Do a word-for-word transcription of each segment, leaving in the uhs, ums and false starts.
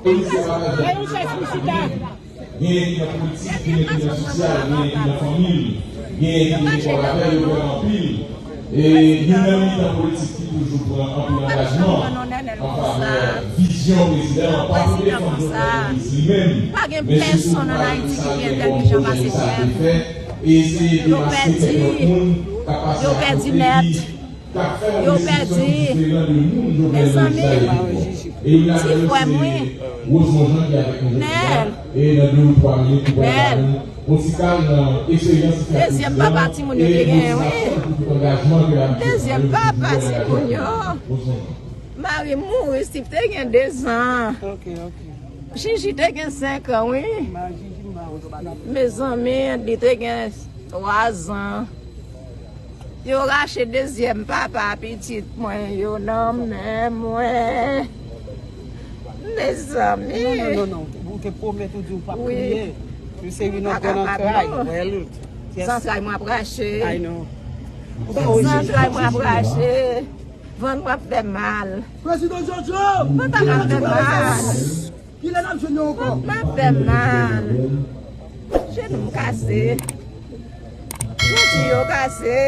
Bay yon chèz pou chita. Genyen ki nan politik, genyen ki nan sosyal, genyen ki nan fanmi, genyen ki gen kòlabè, yo vrèman anpil. E nou menm militan politik ki toujou pran anpil angajman an favè vizyon prezidan an, pa pou defann Jovenel Moïse li menm, men sitou pou pale de sa ke bon Joseph te fè, e eseye demaske kèk lòt moun k ap pase akote ki Yo pèdi. Mezanmi, ti frè m, wi. Nèl. Nèl. Dezyèm papa timoun yo te genyen, wi. Dezyèm papa timoun yo. Mari m mouri, Steve te gen dezan. Jiji te gen senk an, wi. Mezanmi, li te gen twazan. Yo rache dezyèm papa pitit mwen yo nan men mwen. Mezanmi. Non, non, non, non. Ou te pwomèt ou di ou p ap kriye. You say you not gonna cry. Well, zantray mwen ap rache. I know. Zantray mwen ap rache. Vant mwen ap fè mal. Prezidan Jojo! Vant mwen ap fè mal. Kilè n ap jwenn yo ankò? M ap fè mal. Jenou m kase. Jodi yo kase.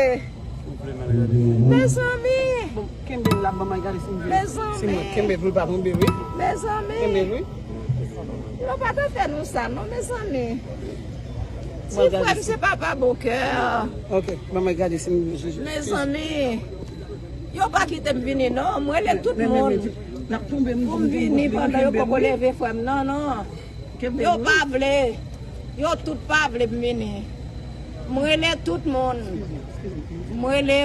Mezanmi. Bon, kenbe l la, ban mwen gade si m jwenn. Mezanmi. Si mwen kenbe pou l pa tonbe, wi. Mezanmi. Kenbe l, wi. Nou pa ta fè nou sa, non, mezanmi. Ti frè m se papa bon kè. Ok, ban mwen gade si m jwenn. Mezanmi. Yo pa kite m vini, non. M rele tout moun pou m vini pandan yo poko leve frè m nan, non. Yo pa vle. Yo tout pa vle m vini. M rele tout moun. M rele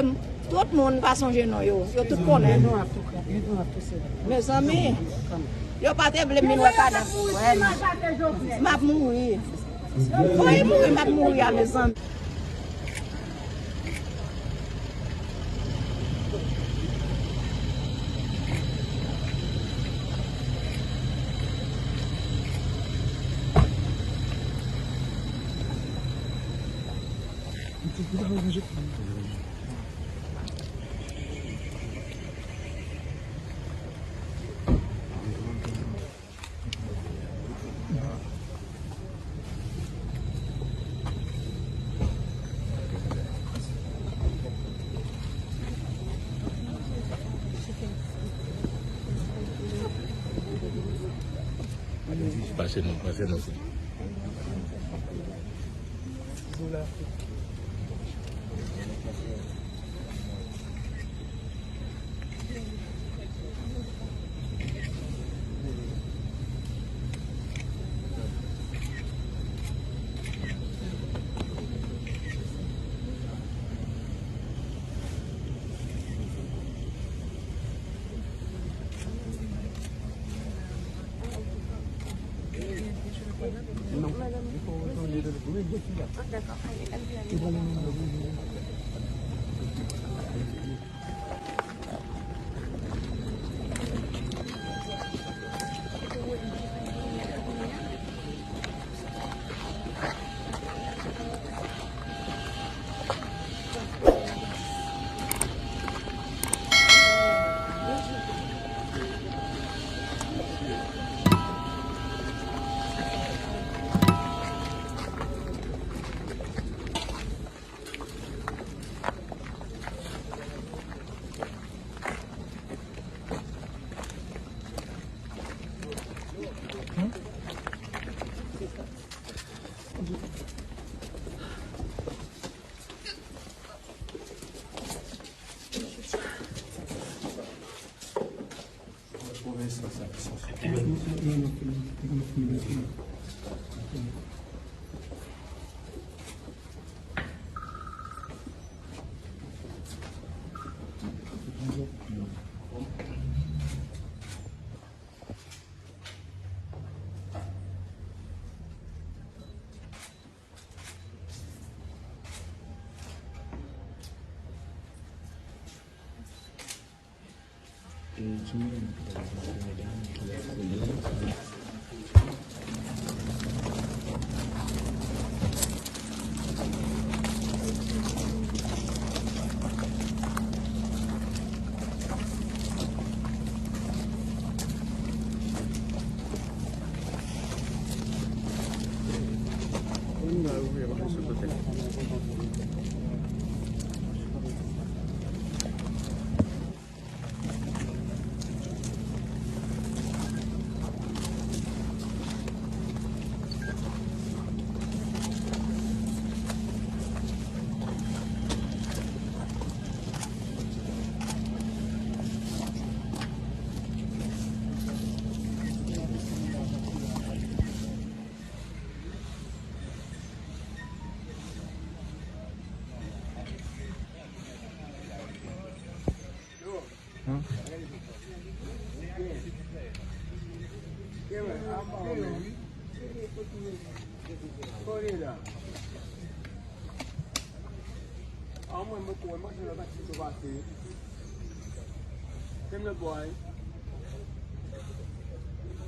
tout moun, m pa sonje non yo. Yo tout konnen. Mezanmi, yo pa te vle m vin wè kadav frè m. M ap mouri. Fò li mouri, m ap mouri a, mezanmi. Pase non, pase non.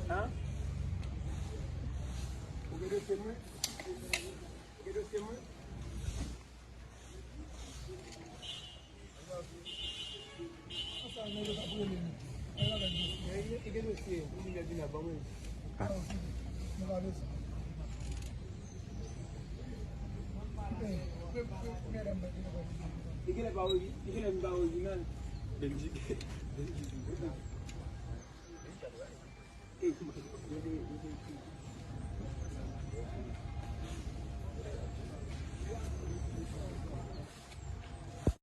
Hein? Ou gen dosye mwen? Ou gen dosye mwen? Li genlè pa ori-, li genlè pa orijinal. Bendjik. Bendjik.